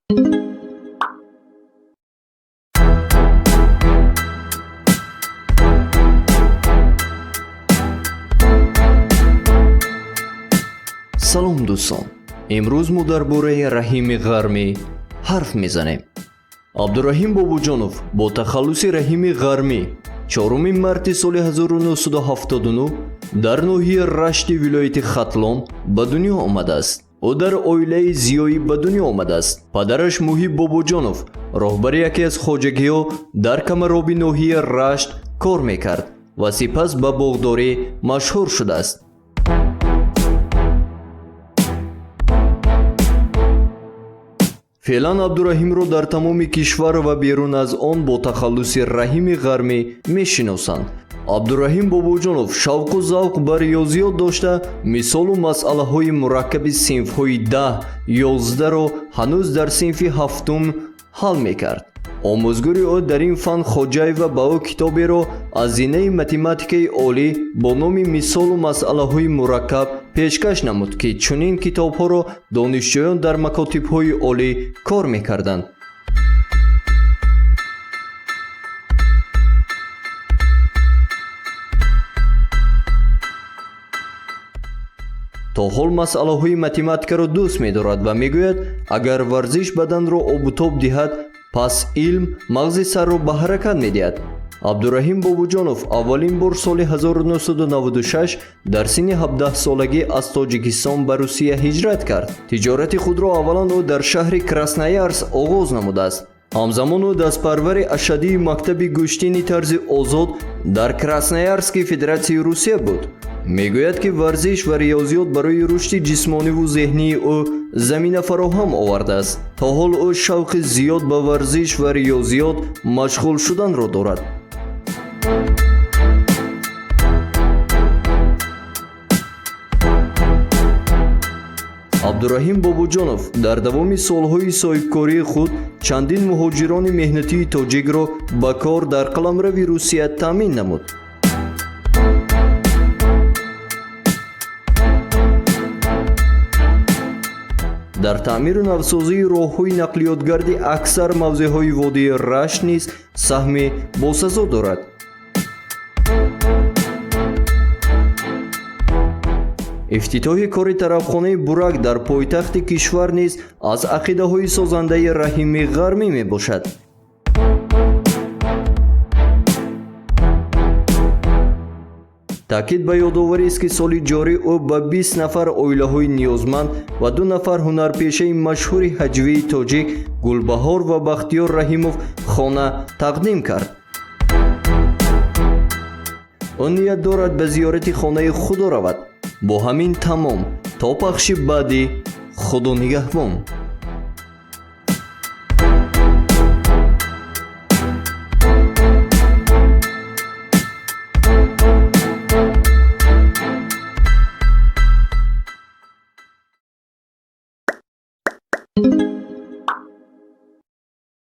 Салом, дӯстон! Имрӯз мо дар бораи Раҳими Ғармӣ ҳарф мезанем. Абдураҳим Бобоҷонов бо тахаллуси Раҳими Ғармӣ 4 марти соли 1979 дар ноҳияи Рашти вилояти Хатлон ба дунё омадааст. Ӯ дар оилаи зиёӣ ба дунё омадааст. Падараш Муҳиб Бобоҷонов роҳбари яке аз хоҷагиҳо дар Камароби ноҳияи Рашт кор мекард ва сипас ба боғдорӣ машҳур шудааст. Феълан Абдураҳимро дар тамоми кишвар ва берун аз он бо тахаллуси Раҳими Ғармӣ мешиносанд. Абдураҳим Бобоҷонов шавқу завқ ба риёзиёт дошта, мисолу масъалаҳои мураккаби синфҳои 10, 11-ро ҳанӯз дар синфи ҳафтум ҳал мекард. Омӯзгори ӯ дар ин фан Хоҷаева ба ӯ китоберо аз зинаи математикаи олӣ бо номи «Мисолу масъалаҳои мураккаб» пешкаш намуд, ки чунин китобҳоро донишҷӯён дар макотибҳои олӣ кор мекарданд. То ҳол масъалаҳои математикаро дӯст медорад ва мегӯяд, агар варзиш баданро обутоб диҳад, пас илм мағзи сарро ба ҳаракат медиҳад. Абдураҳим Бобоҷонов аввалин бор соли 1996 дар синни 17-солагӣ аз Тоҷикистон ба Русия ҳиҷрат кард. Тиҷорати худро аввалан ӯ дар шаҳри Красноярск оғоз намудааст. Ҳамзамон ӯ дастпарвари ашаддии мактаби гӯштини тарзи озод дар Красноярски Федератсияи Русия буд. Мегӯяд, ки варзиш ва риёзиёт барои рушди ҷисмониву зеҳнии ӯ замина фароҳам овардааст. То ҳол ӯ шавқи зиёд ба варзиш ва риёзиёт машғул шуданро дорад. Абдураҳим Бобоҷонов дар давоми солҳои соҳибкории худ чандин муҳоҷирони меҳнатии тоҷикро ба кор дар қаламрави Русия таъмин намуд. Дар таъмиру навсозии роҳҳои нақлиётгарди аксар мавзеъҳои водии Рашт низ саҳми босазо дорад. Ифтитоҳи кори тарабхонаи «Бурак» дар пойтахти кишвар низ аз ақидаҳои созандаи Раҳими Ғармӣ мебошад. Таъкид ба ёдоварист, ки соли ҷорӣ ӯ ба 20 нафар оилаҳои ниёзманд ва ду нафар ҳунарпешаи машҳури ҳаҷвии тоҷик Гулбаҳор ва Бахтиёр Раҳимов хона тақдим кард. Ӯ ният дорад ба зиёрати хонаи Худо равад. Бо ҳамин тамом. То пахши баъдӣ, Худо нигаҳбон.